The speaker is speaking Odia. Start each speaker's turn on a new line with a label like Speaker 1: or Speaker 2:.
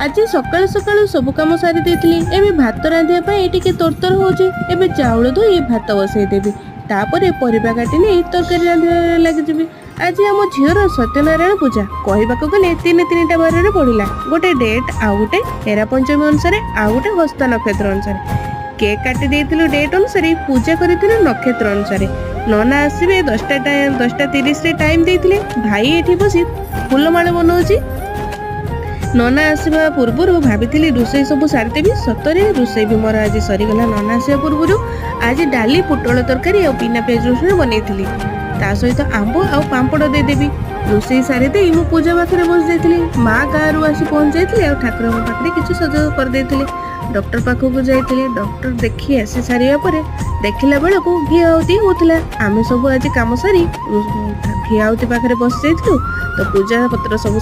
Speaker 1: ଆଜି ସକାଳୁ ସକାଳୁ ସବୁ କାମ ସାରି ଦେଇଥିଲି। ଏବେ ଭାତ ରାନ୍ଧିବା ପାଇଁ ଟିକେ ତରତର ହେଉଛି। ଏବେ ଚାଉଳ ଧୋଇ ଭାତ ବସେଇଦେବି, ତାପରେ ପରିବା କାଟି ନେଇ ତରକାରୀ ରାନ୍ଧିବାରେ ଲାଗିଯିବି। ଆଜି ଆମ ଝିଅର ସତ୍ୟନାରାୟଣ ପୂଜା। କହିବାକୁ ଗଲେ ତିନି ତିନିଟା ବାରରେ ପଡ଼ିଲା। ଗୋଟେ ଡେଟ୍, ଆଉ ଗୋଟେ ହେରା ପଞ୍ଚମୀ ଅନୁସାରେ, ଆଉ ଗୋଟେ ହସ୍ତ ନକ୍ଷତ୍ର ଅନୁସାରେ। କେକ୍ କାଟି ଦେଇଥିଲୁ ଡେଟ୍ ଅନୁସାରେ, ପୂଜା କରିଥିଲୁ ନକ୍ଷତ୍ର ଅନୁସାରେ। ନନା ଆସିବେ 10ଟା, 10:30ରେ ଟାଇମ୍ ଦେଇଥିଲେ। ଭାଇ ଏଠି ବସି ଫୁଲମାଳ ବନଉଛି। ନନା ଆସିବା ପୂର୍ବରୁ ଭାବିଥିଲି ରୋଷେଇ ସବୁ ସାରିଦେବି। ସତରେ ରୋଷେଇ ବି ମୋର ଆଜି ସରିଗଲା ନନା ଆସିବା ପୂର୍ବରୁ। ଆଜି ଡାଲି, ପୋଟଳ ତରକାରୀ ଆଉ ବିନା ପିଆଜ ରସୁଣ ବନେଇଥିଲି। ତା ସହିତ ଆମ୍ବ ଆଉ ପାମ୍ପଡ଼ ଦେଇଦେବି। ରୋଷେଇ ସାରିଦେଇ ମୁଁ ପୂଜା ପାଖରେ ବସି ଯାଇଥିଲି। ମା ଗାଁରୁ ଆସି ପହଞ୍ଚି ଯାଇଥିଲେ ଆଉ ଠାକୁରଙ୍କ ପାଖରେ କିଛି ସଜ କରିଦେଇଥିଲେ। ଡକ୍ଟର ପାଖକୁ ଯାଇଥିଲେ। ଡକ୍ଟର ଦେଖି ଆସି ସାରିବା ପରେ ଦେଖିଲା ବେଳକୁ ଘିଅ ଆହୁତି ହଉଥିଲା। ଆମେ ସବୁ ଆଜି କାମ ସାରି ଘିଅ ଆହୁତି ପାଖରେ ବସି ଯାଇଥିଲୁ, ତ ପୂଜା ପତ୍ର ସବୁ